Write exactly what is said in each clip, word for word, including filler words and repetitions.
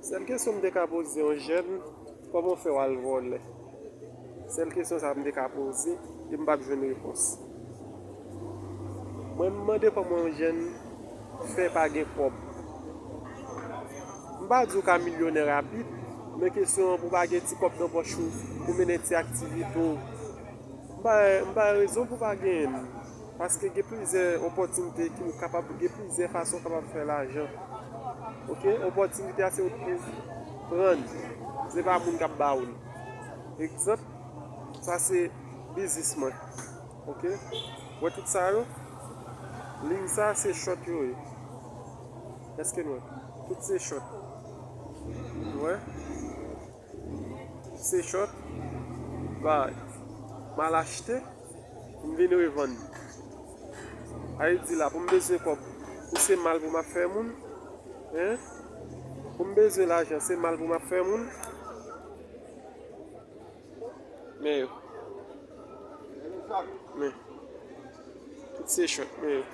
Sèl kesyon m te ka poze yon jèn, kòman w fè w al vòlè? Sèl kesyon sa a m te ka poze, e m p ap jwenn repons. Mwen, m mande kòman yon jèn fè pa gen kòb. M pa di w ka milyonè rapid, men kesyon an pou w pa gen ti kòb nan pòch ou, pou mennen ti aktivite w. M pa, m pa rezon pou w pa genyen l. Paske gen plizyè opòtinite ki w kapab, gen plizyè fason w kapab fè lajan. Oke? Opòtinite a se ou ki pran l. Se pa moun k ap ba ou l. Egzanp, sa se biznis mwen. Oke? Wè tout sa yo? Liy sa se short yo ye. Èske n wè? Tout se short. N wè? Se short. Bay. M al achte. M vin revann. Sa vle di la, pou m bezwen kòb, pou se mal pou m ap fè moun? Hein? Pou m bezwen lajan, se mal pou m ap fè moun? Men yo. Men. Tout se short, men yo.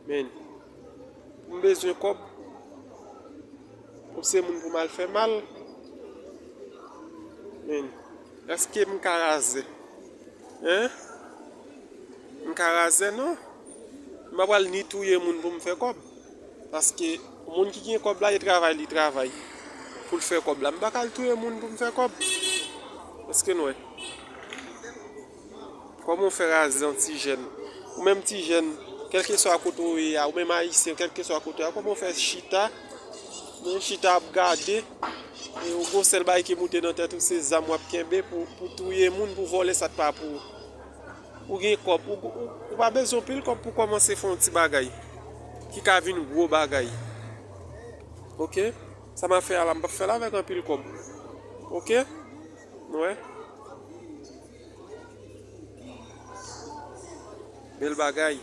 Men. Pou m bezwen kòb, pou se moun pou m al fè mal. Men. Èske m ka razè? Hein? M ka razè non. M pa pral ni touye moun pou m fè kòb. Paske moun ki gen kòb la, e travay li travay pou l fè kòb la. M pa ka al touye moun pou m fè kòb. Èske n wè? Kòman w fè razè yon ti jèn? Ou menm ti jèn, kèlkeswa kote w ye a, ou menm ayisyen, kèlkeswa kote w ye a, kòman w fè chita, men chita ap gade, e ou gon sèl bagay ki moute nan tèt ou, se zam w ap kenbe pou, pou touye moun, pou vòlè sa k pa pou ou. Ou gen kòb, ou, ou, ou pa bezwen anpil kòb pou kòmanse fè yon ti bagay ki ka vin gwo bagay. Oke? Sa m ap fè a la, m p ap fè l avèk anpil kòb. Oke? Nou wè? Bèl bagay.